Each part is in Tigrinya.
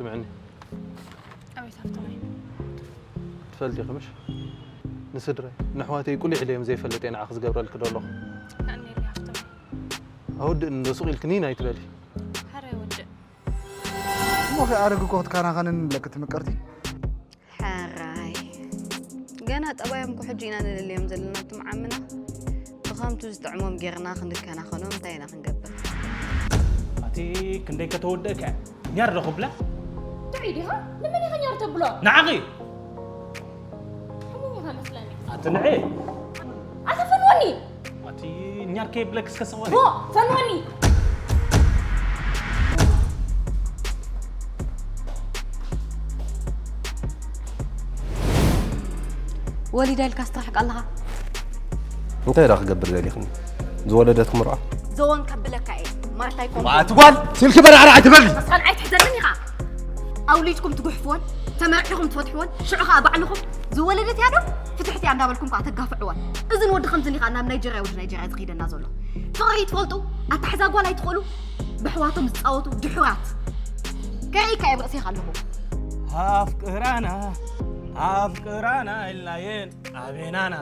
ምዕኒ ኣቤት ሃፍቶመይ። ትፈልጢ ኢኺ ምሽ? ንስድራይ ንኣሕዋተይ ቁሊሕ ኢለ እዮም ዘይፈልጥ እየ ንዓኺ ዝገብረልኪ ዘለኹ። የቐንየለይ ሃፍቶመይ። ኣውድእኒ እንዶ ሱቕ ኢልኪ ኒን ኣይትበሊ። ሕራይ ወድእ። እሞ ከይኣረግ እኮ ክትከናኸንን ንብለኪ እቲ ምቅርቲ። ሕራይ ገና ጠባዮም እኮ ሕጂ ኢና ንልልዮም ዘለና እቶም ዓምና። ብኸምቱ ዝጥዕሞም ጌርና ክንከናኸኖም እንታይ ኢና ክንገብር? ኣቲ ክንደይ ከተወደእካ ኛር ዶ ክብላ? ጥዑይ ዲኻ? ንመን ኢኻ ኛር ተብሎ? ንዓኺ ሕሙም ኢኻ መስለኒ። ኣቲ ንዒ ኣታ ፈንወኒ! ኣቲ ኛር ከይብለክ እስከ ሰወኒ ፎ! ፈንወኒ! ወሊዳ ኢልካ ስትራሕቅ ኣለኻ። እንታይ ዳ ክገብር ደሊኽኒ? ዝወለደት ክምርዖ? ዘወን ከብለካ እየ ማርታይ ኮም ኣትጓል ስልኪ በራዕራዕ ትበሊ። መስኻን ኣይትሕዘንን ኢኻ። ኣውሊድኩም ትጉሕፍዎን ተመርዒኹም ትፈትሕዎን ሽዑ ከዓ ባዕልኹም ዝወለደት እያ ዶ ፍትሕቲ እያ እንዳበልኩም ከዓ ተጋፍዕዎን። እዝን ወዲ ከምዝን ኢኻ ናብ ናይጀርያ ወዲ ናይጀርያ ዝኸይደና ዘሎ። ፍቕሪ ትፈልጡ ኣታሕዛ ጓል ኣይትኽእሉ። ብሕዋቶም ዝፃወቱ ድሑራት ከርእይካ እየ ብርእሴኻ ኣለኹ። ኣፍቅራና ኣፍቅራና ኢልናየን ኣቤናና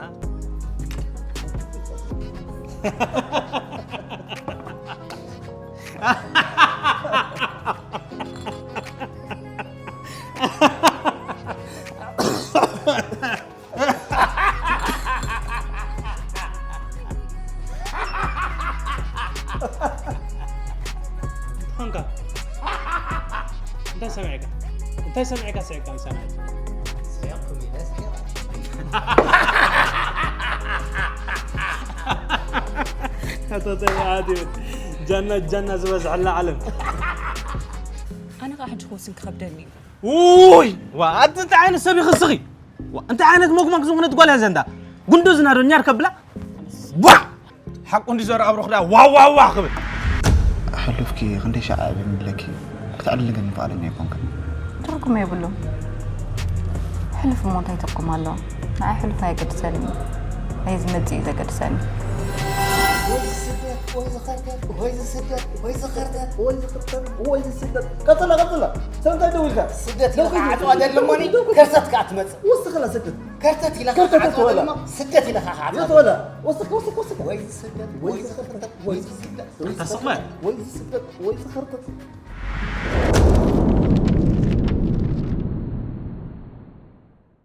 እንታይ ሰሚዕካ እንታይ ሰሚዕካ ስዒብካ ምሳና ጃና ጃና ዝበዝሐላ ዓለም ኣነ ከዓ ሕጂ ክወስን ክኸብደኒ እዩ ውይ ዋ ኣቲ እንታይ ዓይነት ሰብ ይኽስኺ እንታይ ዓይነት ሞግሞግ ዝኾነት ጓል እያ ዘንዳ ጉንዶ ዝናዶ ኛር ከብላ ዋ ሓቁ እንዲ ዘር ኣብሮ ክዳ ዋዋዋ ክብል ሕሉፍኪ ክንደይ ሻዕ እብል ንብለኪ ክትዕልልገኒ ፍቓደኛ ኣይኮንክን። ትርጉም የብሉን። ሕሉፍ እሞ እንታይ ትርጉም ኣለዎ? ንዓይ ሕሉፍ ኣየገድሰንን እዩ። ናይ ዝመጽእ እዩ ዘገድሰኒ። ወይ ዝስደት ወይ ዝኸርተት ወይ ዝስደት ወይ ዝኸርተት ወይ ዝስደት ቀጽላ ቀጽላ ሰምታይ ደው ኢልካ ስደት ኢልካ ዓጽዋ ደለሞኒ ከርተት ከኣ ትመጽእ ወስኽላ ስደት ከርተት ኢልካ ከርተት ዓጽዋ ወላ ደለሞ ስደት ኢልካ ከኣ ዓጽዋ የት ወላ ወስኽ ወስኽ ወስኽ ወይ ዝስደት ወይ ዝኸርተት ወይ ዝስደት ተስቕመ ወይ ዝስደት ወይ ዝኸርተት